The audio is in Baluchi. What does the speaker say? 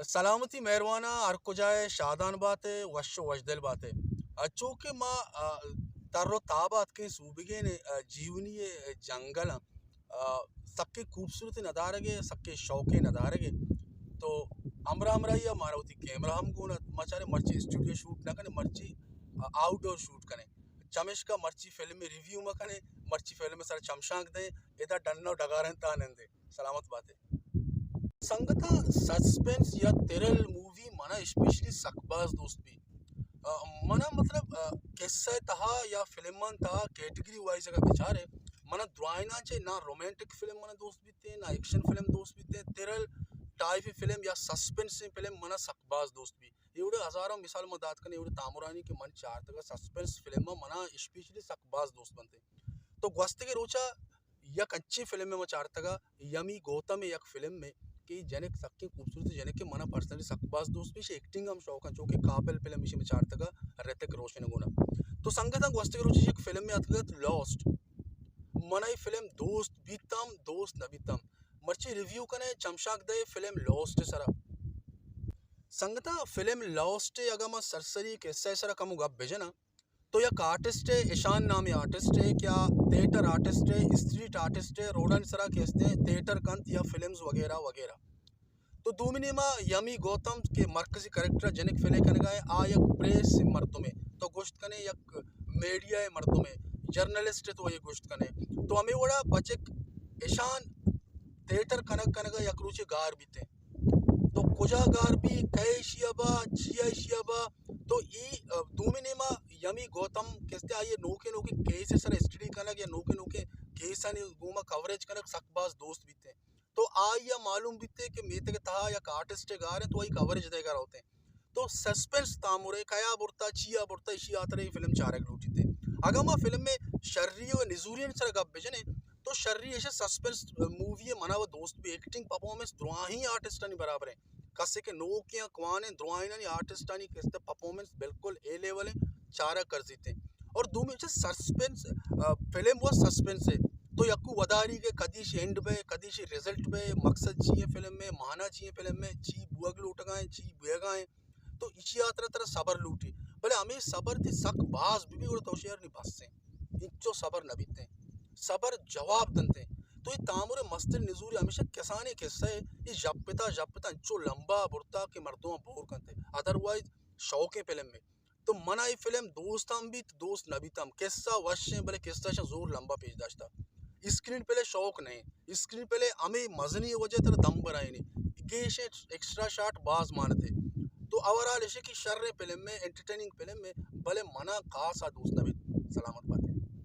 سلامتی مہرواناں، ہر کجا ئے شادان بات ئے، وش و وشدل بات ئے۔ ء چو کہ ما، ء، تر و تاب آتکیں سوبگین ء، ء، جیونی ء جنگل ء، ء، سکیں خوبصورت ندارگ ء، سکیں شوقیں ندارگ ء۔ تو ہمراہ ہمراہی ء مارا وتی کیمرہ ہم گون ات۔ ما چاریں مرچی اسٹوڈیو شوٹ نہ کنیں، مرچی، ء، آؤٹ ڈور شوٹ کنیں۔ چمیشکا مرچی فلم ریویو مہ کنیں، مرچی فلم سر چمشانک دیں، ادا ڈن و ڈگاریں تا نندیں۔ سلامت بات ئے۔ سنگتاں، سسپنس یا تھرل مووی منا اسپیشلی سک باز دوست بی۔ ء، منا مطلب، ء، قصہ تہا یا فلمان تہا کیٹگری وائز اگر بچارے، منا درائنا چے نہ رومانٹک فلم منا دوست بیتے، نہ ایکشن فلم دوست بیتے، تھرل ٹائپ فلم یا سسپنس فلم منا سک باز دوست بی۔ ایوڑے ہزاروں مثال ما دات کنے، ایوڑے تامرانی کہ من چارتگا سسپنس فلم منا اسپیشلی سک باز دوست بنتے۔ تو گوستگے روچا یک انچیں فلمے ما چارتگا، یمی گوتم ء یک فلم ء کہ جنک سکیں خوبصورت جنک ء منا پرسنلی سک باز دوست بیش، ایکٹنگ ہم شوق انت، چونکہ کابل فلم ایشی ما چارتگا رتک روشن گونا۔ تو سنگتاں، گوستگے روچ یک فلم ء اتکگت لاسٹ، منا ای فلم دوست بیتم، دوست نہ بیتم۔ مرچی ریویو کنے چمشاک دے فلم لاسٹ سرا۔ سنگتاں، فلم لاسٹ اگا ما سرسری قصہ سرا کمو گپ بجناں، تو یک آرٹسٹ ء، اشان نامیں آرٹسٹ ء کہ آ تھیٹر آرٹسٹ ء، اسٹریٹ آرٹسٹ ء، روڈانی سرا کہ استیں تھیٹر کنت یا فلمز وغیرہ وغیرہ۔ تو دومی نیما یمی گوتم کہ مرکزی کریکٹر جنک پلے کنگا ہے، آ یک پریس مردمے، تو گوشت کنے یک میڈیا مردمے، جرنلسٹ تو یہ گوشت کنے۔ تو ہمیں وڑا بچک اشان تھیٹر کنگ کنگا یک روچے گار بیتے۔ تو کجا گار بی، کئے ایشی ء با، چیا ایشی ء با، تو ای، ء، دومی نیما یمی گوتم کستے آئی ء نوکیں نوکیں کیس ء سر اسٹڈی کنگ یا نوکیں نوکیں کیسانی گوما کوریج کنگ سک باز دوست بیتے۔ تو آئی ء معلوم بیتے کہ میتگ ء تہا یک آرٹسٹ ء گار انت، تو آئی کوریج دئیگا روتے۔ تو سسپنس تامرے کیا برتا، چیا برتا، ایشی آترے فلم چارگ لوٹیتے۔ اگاں ما فلم ء شری و نزوری سر گپ بجنے، تو شری ایشی سسپنس مووی منا و دوست بی، ایکٹنگ پرفارمنس دراہیں آرٹسٹانی برابر ہیں۔ کسے کہ نوکیں کوانیں دراہینانی آرٹسٹانی کستے پرفارمنس بالکل اے لیول ہیں، چارگ کرزیتے۔ اور دومی چہ سسپنس، آ، فلم و سسپنس ہے۔ تو یکو وداری کہ کدیش اینڈ بے، کدیش رزلٹ بے، مقصد چی ہے فلم میں، معنی چی ہے فلم میں، چی بوگ لوٹگا ہیں، چی بوگا ہیں۔ تو ایشی آترا ترا صبر لوٹی۔ بلے ہمیں صبر تھی سک باز بی بی گڑا تو شعر نہیں بس ہیں۔ انچو صبر نہ بیتے۔ صبر جواب دنتے۔ تو یہ تامر مستر نزوری ہمیشہ کسانی قصہ ہے۔ یہ ژپتا ژپتا انچو لمبا برتا کہ مردم بور کنتے۔ ادروائز شوقیں فلم میں۔ تو منا ای فلم دوست ہم بیت، دوست نہ بیت ہم۔ قصہ وش ہیں، بلے قصہ شاں زور لمبا پیش داشتا۔ اسکرین پلے شوق نہیں، اسکرین پلے ہمیں مزنی وجہ تر دم برائینی۔ گیش ایکسٹرا شاٹ باز مانتے۔ تو اوورال ایشے کہ شر فلم میں، انٹرٹیننگ فلم میں، بلے منا خاصا دوست نہ بیت۔ سلامت بات ہے۔